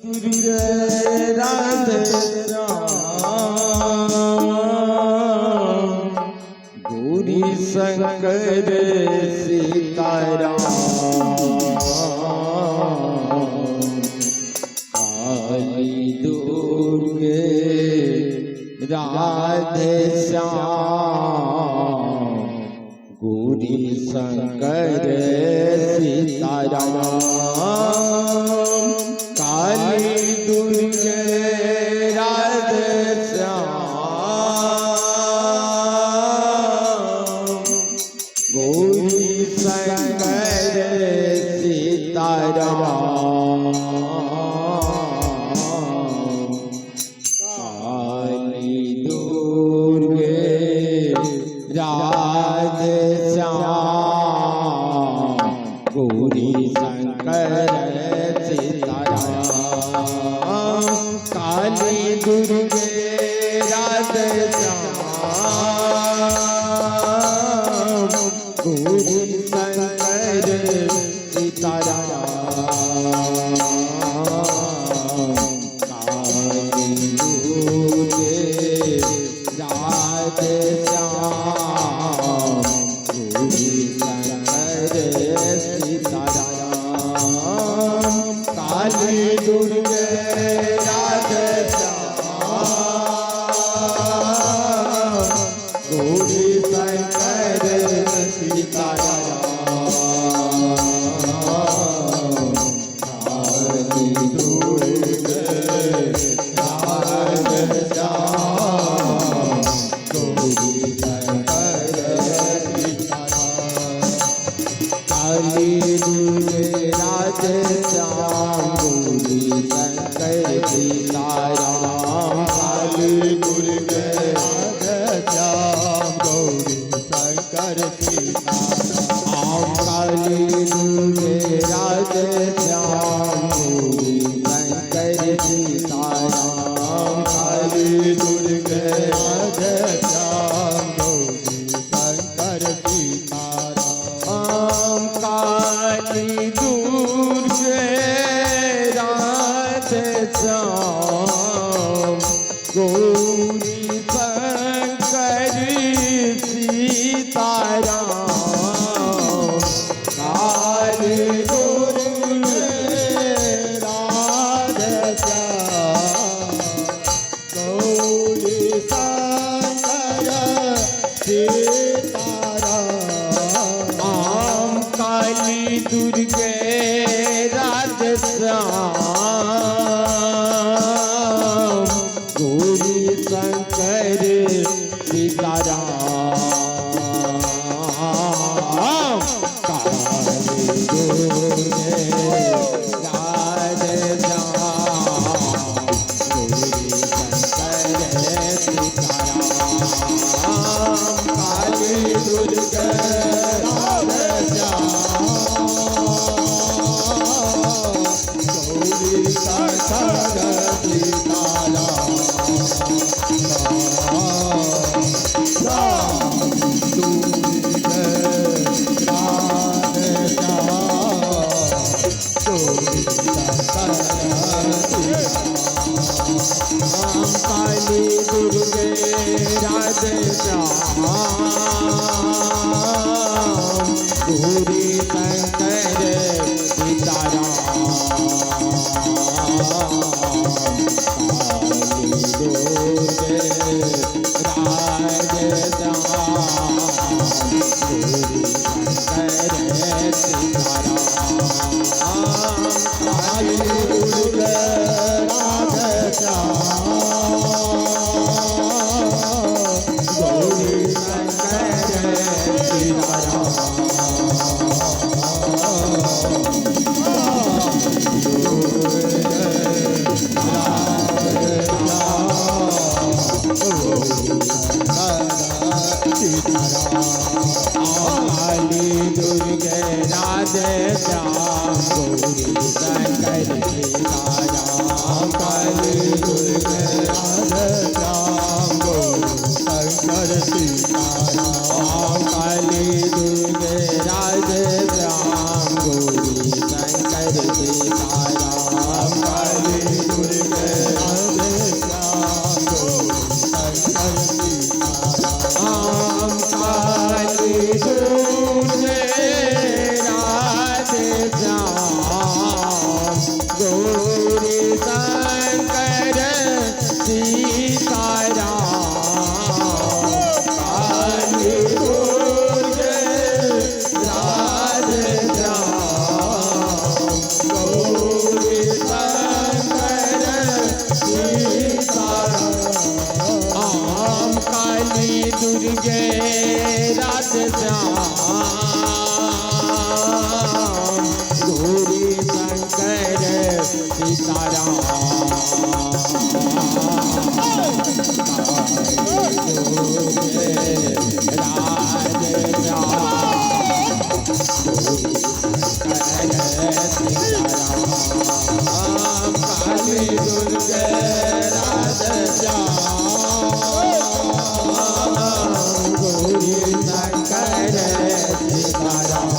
दुर्गे राधे श्याम गौरी शंकर सीताराम काली दुर्गे राधे श्याम गौरी शंकर सीताराम काली दुर्गे राधे श्याम गौरी शंकर सीताराम काली दुर्गे राधे श्याम गौरी शंकर सीताराम काली दुर्गे राधे श्याम गौरी शंकर सीताराम काली दुर्गे राधे श्याम गौरी शंकर सीताराम काली दुर्गे राधे श्याम गौरी शंकर सीताराम काली दुर्गे राधे श्याम गौरी शंकर सीताराम काली दुर्गे राधे श्याम गौरी शंकर सीताराम काली दुर्गे राधे श्याम गौरी शंकर सीताराम काली दुर्गे राधे श्याम गौरी शंकर सीताराम काली दुर्गे राधे श्याम गौरी शंकर सीताराम काली दुर्गे राधे श्याम गौरी शंकर सीताराम काली दुर्गे राधे श्याम गौरी शंकर सीताराम आम काली दुर्गे राधे श्याम गौरी शंकर सीताराम काली दुर्गे राधे श्याम गौरी शंकर सीताराम काली दुर्गे राधे श्याम गौरी शंकर सीताराम राधे श्याम गौरी शंकर सीताराम काली दुर्गे राधे श्याम गौरी शंकर सीताराम काली दुर्गे राधे श्याम गौरी शंकर सीताराम काली दुर्गे राधे श्याम गौरी शंकर सीताराम राधे श्याम गौरी शंकर सीताराम काली दुर्गे राधे श्याम गौरी शंकर सीताराम काली दुर्गे राधे श्याम गौरी शंकर सीताराम काली दुर्गे राधे श्याम गौरी शंकर सीताराम काली गौरी शंकर सीताराम। काली दुर्गे राधे श्याम गौरी शंकर सीताराम। काली दुर्गे राधे श्याम गौरी शंकर सीताराम। काली दुर्गे राधे श्याम गौरी शंकर सीताराम। काली दुर्गे राधे श्याम गौरी शंकर सीताराम।